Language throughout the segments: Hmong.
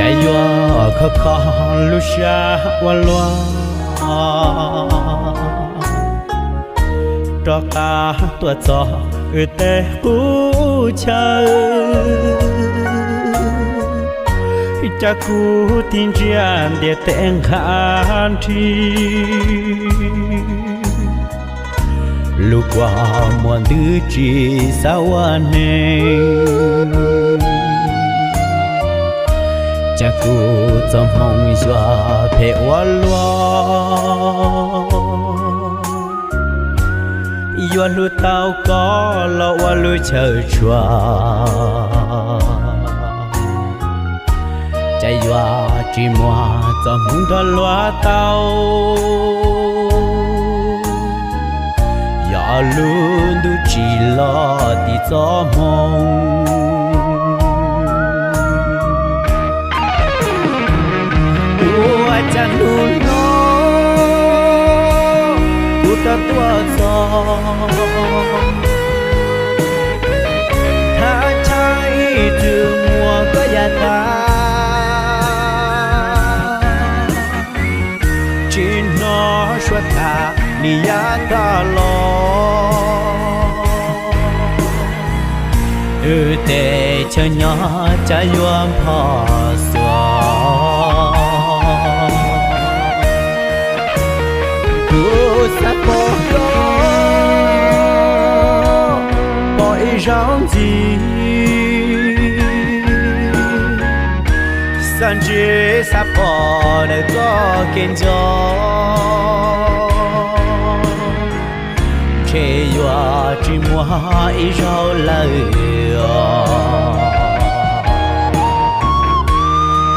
Cas yuav kho kho lub siab ua luaj, rov qab tuaj txog wb tej qub chaw. Cas kuv tig ntsia ntiaj teb nqha nrhi, lub kua muag ntws tsis xav ua neeg. Cas kuv txoj hmoo yuav phem ua luaj, yuav hlub tau koj los ua lub chaw tshua. Cas yuav tsis muaj txoj hmoo nrog luag tau, yog lub ntuj tsim los tim txoj hmoo. Ua cas hnub no kuv rov tuaj txog, thaj chaw ib txwm muaj koj yav tas, tsis hnov suab tham li yav tas los. Wb tej chaw nyob cas yuav npho xuas. Kuv xav pom koj, pom ib zaug ntxiv, xav ntsib xav pom ntawm koj kev nco. Ntshe yuav tsis muaj ib zaug lawm os,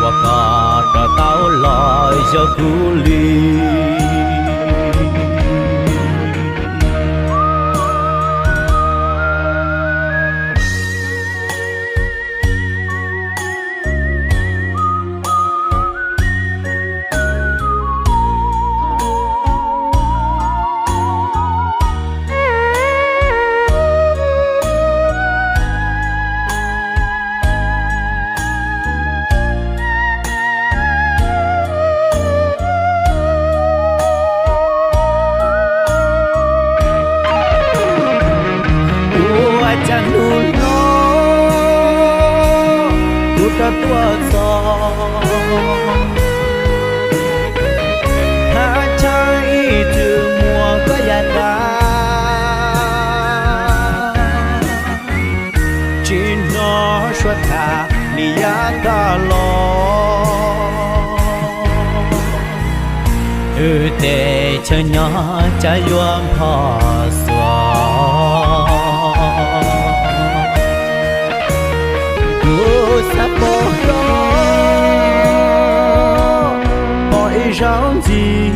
uas koj rov tau los xyuas kuv li. Ua cas hnub no kuv rov tuaj txog, thaj chaw ib txwm muaj koj yav tas, tsis hnov suab tham li yav tas los. Wb tej chaw nyob cas yuav npho xuas, kuv xav pom koj, pom ib zaug ntxiv,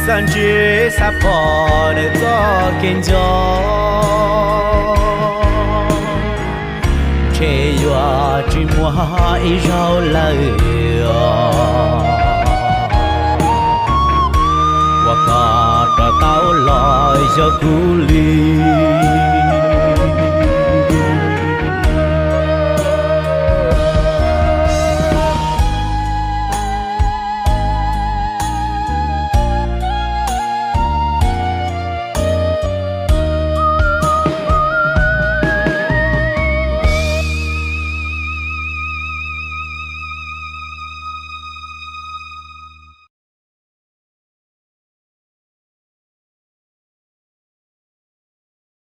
xav ntsib xav pom ntawm koj kev nco. Ntshe yuav tsis muaj ib zaug lawm os, uas koj rov tau los xyuas kuv li.